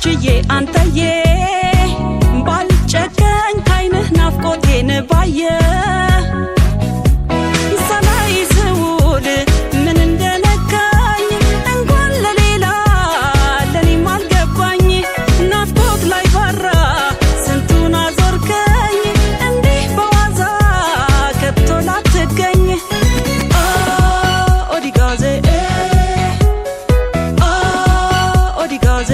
ችዬ አንተዬ ባልጨከን ካይንህ ናፍቆቴን ባየ ሳላይ ስውል ምን እንደነካኝ እንኳን ለሌላ ለኔም አልገባኝ። ናፍቆት ላይ ባራ ስንቱን አዞርከኝ እንዲህ በዋዛ ከቶ ላትገኝ። ኦዲጋዜ ኦዲጋዜ።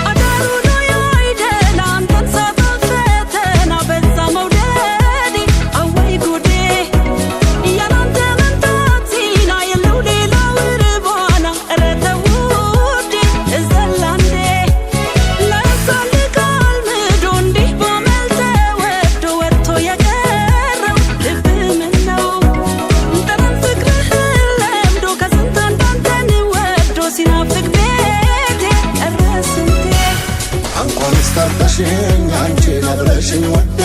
አዳሩ ነው አይደል አንተን ሳጣ ፈተና በዛ መውደዴ አወይ ጉዴ ያላንተ መምጣት ሲና የለው ሌላው ርባና ኧረ ተው ውዴ እዘላንዴ ለሳልቃል ምዶ እንዲህ ባመል ተወዶ ወጥቶ የቀረው ልብ ምነው ጠረን ፍቅርህን ለምዶ ከስንት አንድ አንተን ወዶ ሲናፍቅ ቤቴ ቀረ ስንቴ። እንኳንስ ጠርተሽኝ አንቺን አብረሽኝ ወዴ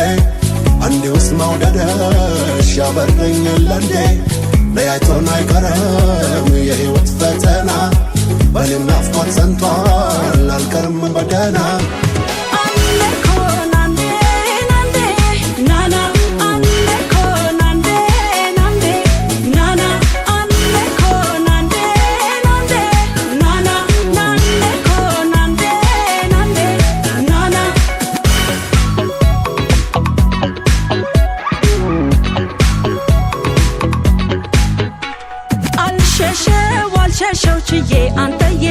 እንዲሁስ መውደድሽ ያበረኝ ለንዴ ለያይቶን አይቀርም የሕይወት ፈተና በእኔም ናፍቆት ጸንቷል አልቀርም በደህና። ናና አንደኮ ናንዴ ናንዴ ናና አንደኮ ናንዴ ናንዴ ናና ናንደኮ ናንዴ ናንዴ ናና። አልሸሸው አልሸሸው ችዬ አንተዬ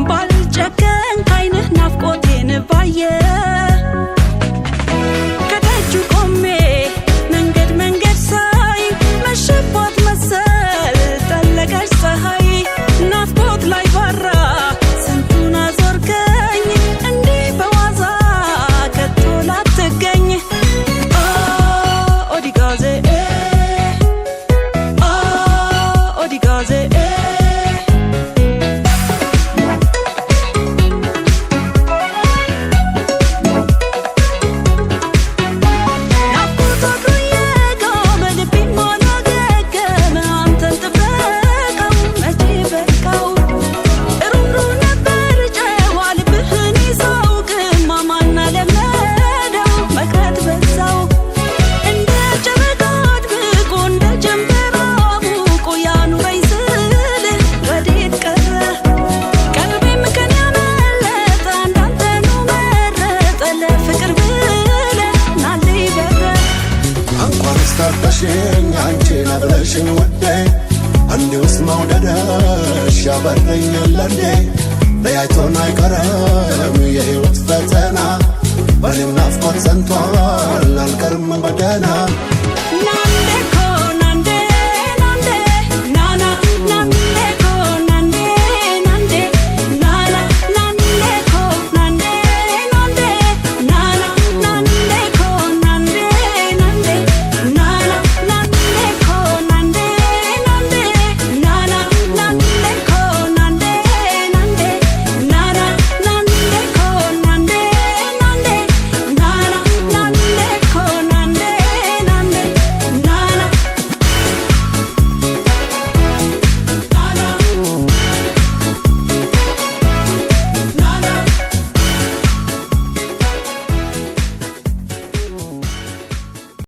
ባልጨከን ካይንህ ናፍቆቴን ባየ ከደጁ ቆሜ መንገድ መንገድ ሳይ መሸባት መሰል ጠለቀች ፀሐይ። ናፍቆት ላይ ባራ ስንቱን አዞርከኝ እንዲህ በዋዛ ከቶ ላትገኝ። ኦዲጋዜ ኦዲጋዜ። ናፍቆት አድሮ የጋመ ልቤም አላገገመ አንተን ጥበቃው መቼ በቃው ሩህሩህ ነበር ጨዋ ልብህን ይሳውቅማ ማን ለመደው መቅረት በዛው እንደ ጨረቃ አድምቆ እንደ ጀንበር አሙቆ ያኑረኝ ስልህ ወዴት ቀረ ቀልቤም ከኔ አመለጠ እንዳንተኑ መረጠ ለፍቅር ብለህ ናልኝ በረ። እንኳንስ ጠርተሽኝ አንቺን አብረሽኝ ወዴ እንዲሁስ መውደድሽ ያበረኝ ለንዴ ለያይቶን አይቀርም የሕይወት ፈተና በእኔም ናፍቆት ጸንቷል አልቀርም በደህና።